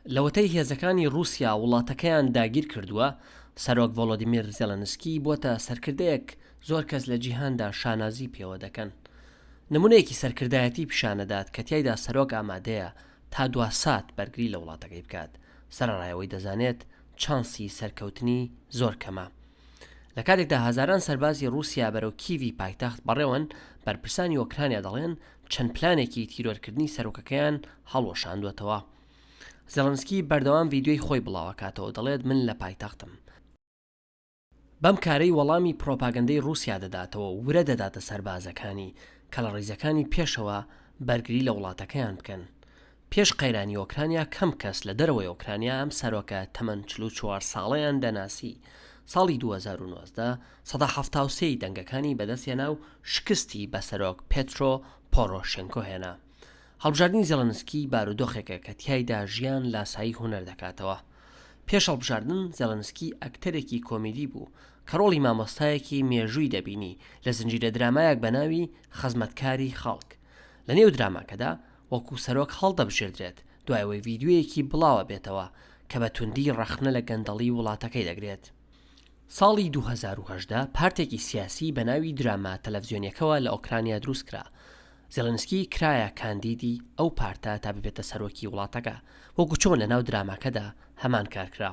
لەوەتەی هێزەکانی ڕووسیا وڵاتەکەیان داگیر کردووە، سەرۆک ڤۆلۆدیمیر زێلێنسکی بووەتە سەرکردەیەک زۆر کەس لە جیهاندا شانازی پێوە دەکەن. نمونەیەکی سەرکردایەتی پیشانەدات کە تیایدا سەرۆک ئامادەیە تا دوا سات بەرگری لە وڵاتەکەی بکات، سەرەڕای ئەوەی دەزانێت چانسی سەرکەوتنی زۆر کەمە. لە کاتێکدا هەزاران سەربازی ڕووسیا بەرەو کیڤی پایتەخت بەڕێوەن، بەرپرسانی ئۆکرانیا دەڵێن چەند پلانێکی تیرۆرکردنی سەرۆکەکەیان هەڵوەشاندووەتەوە. زێڵنسکی بەردەوام ڤیدیۆی خۆی بڵاوەکاتەوە دەڵێت من لە پایتەختم. بەم کارەی وەڵامی پرۆپاگەندەی ڕووسیا دەداتەوە و ورە دەداتە سەربازەکانی کە لە ڕیزەکانی پێشەوە بەرگری لە وڵاتەکەیان بکەن. پێش قەیرانی ئۆکرانیا کەم کەس لە دەرەوەی ئۆکرانیا ئەم سەرۆکە تەمەن 44 ساڵەیان دەناسی. ساڵی 2019 73% ی دەنگەکانی بەدەستهێنا و شکستی بە سەرۆک پێترۆ پۆرۆشێنکۆ هێنا. هەڵبژاردنی زێڵنسکی بارودۆخێکە کە تیایدا ژیان لاسایی هونەر دەکاتەوە. پێش هەڵبژاردن زێڵنسکی ئەکتەرێکی کۆمیدی بوو کە ڕۆڵی مامۆستایەکی مێژووی دەبینی لە زنجیرە درامایەک بە ناوی خزمەتکاری خەڵک. لە نێو دراماکەدا وەکو سەرۆک هەڵدەبژێردرێت دوای ئەوەی ڤیدیۆیەکی بڵاوەبێتەوە کە بە توندی ڕەخنە لە گەندەڵی وڵاتەکەی دەگرێت. ساڵی 2018 پارتێکی سیاسی بە ناوی دراما تەلەفزیۆنیەکەوە لە ئۆکرانیا دروستکرا. زێڵنسکی کرایە کاندیدی ئەو پارتە تا ببێتە سەرۆکی وڵاتەکە، وەکو چۆن لەناو دراماکەدا هەمان کار کرا.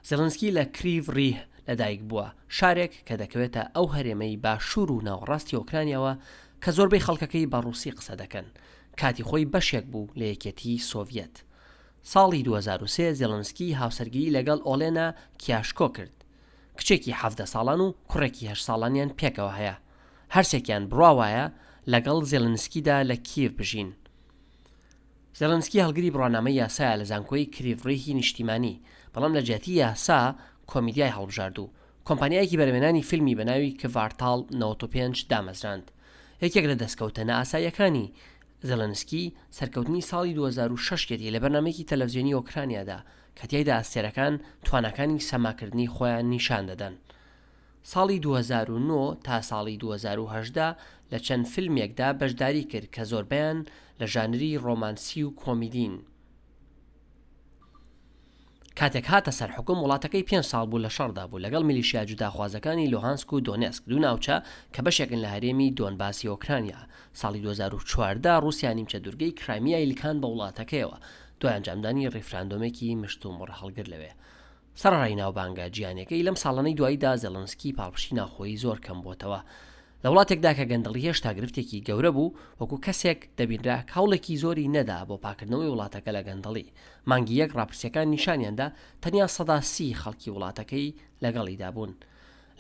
زێڵنسکی لە کریڤ ریه لەدایک بووە، شارێک کە دەکەوێتە ئەو هەرێمەی باشوور و ناوەڕاستی ئۆکرانیاوە کە زۆربەی خەڵکەکەی بە ڕووسی قسە دەکەن، کاتی خۆی بەشێک بوو لە یەکێتیی سۆڤیەت. ساڵی 2003 زێڵنسکی هاوسەرگیری لەگەڵ ئۆلێنا کیاشکۆ کرد. کچێکی 17 ساڵان و کوڕێکی هەشت ساڵانیان پێکەوە هەیە. هەرسێکیان بڕوا وایە لەگەڵ زێڵنسکیدا لە کیێڤ بژین. زێڵنسکی هەڵگری بڕوانامەی یاسایە لە زانکۆی کریڤریهی نیشتیمانی، بەڵام لە جیاتی یاسا کۆمیدیای هەڵبژارد و کۆمپانیایەکی بەرهەمهێنانی فیلمی بە ناوی کڤارتاڵ 95 دامەزراند. یەکێک لە دەستکەوتە نائاساییەکانی زێڵنسکی سەرکەوتنی ساڵی 2006 یەتی لە بەرنامەیەکی تەلەفزیۆنی ئۆکرانیادا کە تیایدا ئەستێرەکان تواناکانی سەماکردنی خۆیان نیشان دەدەن. ساڵی 2009 تا ساڵی 2018 لە چەند فیلمێکدا بەشداری کرد کە زۆربەیان لە ژانری ڕۆمانسی و کۆمیدین. کاتێک هاتە سەر حوکم، وڵاتەکەی پێنج ساڵ بوو لە شەڕدا بوو لەگەڵ میلیشیا جوداخوازەکانی لوهانسک و دۆنێسک، دوو ناوچە کە بەشێکن لە هەرێمی دۆنباسی ئۆکرانیا. ساڵی 2014 ڕووسیا نیمچە دوورگەی کرایمیای لکاند بە وڵاتەکەیەوە، دوای ئەنجامدانی ڕیفراندۆمێکی مشتومڕهەڵگر لەوێ. سەرەڕای ناوبانگە جیهانیەکەی، لەم ساڵانەی دواییدا زێڵنسکی پاڵپشتی ناوخۆیی زۆر کەم بۆتەوە. لە وڵاتێکدا کە گەندەڵی هێشتا گرفتێکی گەورە بوو، وەکو کەسێک دەبینرا کە هەوڵێکی زۆری نەدا بۆ پاکردنەوەی وڵاتەکە لە گەندەڵی. مانگی یەک ڕاپرسییەکان نیشانیاندا تەنیا 30% خەڵکی وڵاتەکەی لەگەڵیدا بوون.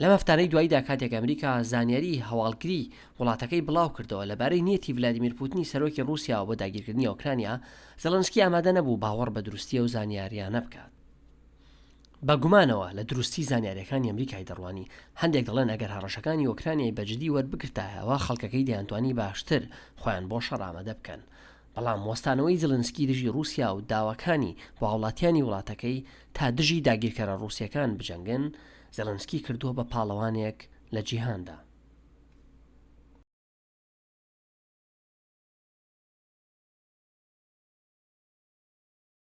لەم هەفتانەی دواییدا کاتێک ئەمریکا زانیاریی هەواڵگری وڵاتەکەی بڵاوکردەوە لەبارەی نیەتی ڤلادیمیر پوتنی سەرۆکی ڕووسیاوە بۆ داگیرکردنی ئۆکرانیا، زێڵنسکی ئامادە نەبوو باوەڕ بە دروستی ئەو زانیارییانە بکات. بە گومانەوە لە دروستی زانیارییەکانی ئەمریکای دەڕوانی، هەندێک دەڵێن ئەگەر هەڕەشەکانی ئۆکرانیای بە جدی وەربگرتایە ئەوا خەڵکەکەی دەیانتوانی باشتر خۆیان بۆ شەڕ ئامادە بکەن. بەڵام وەستانەوەی زیلنسکی دژی ڕووسیا و داواکانی بۆ هاوڵاتیانی وڵاتەکەی تا دژی داگیرکەرە ڕووسییەکان بجەنگن، زیلنسکی کردووە بە پاڵەوانێک لە جیهاندا.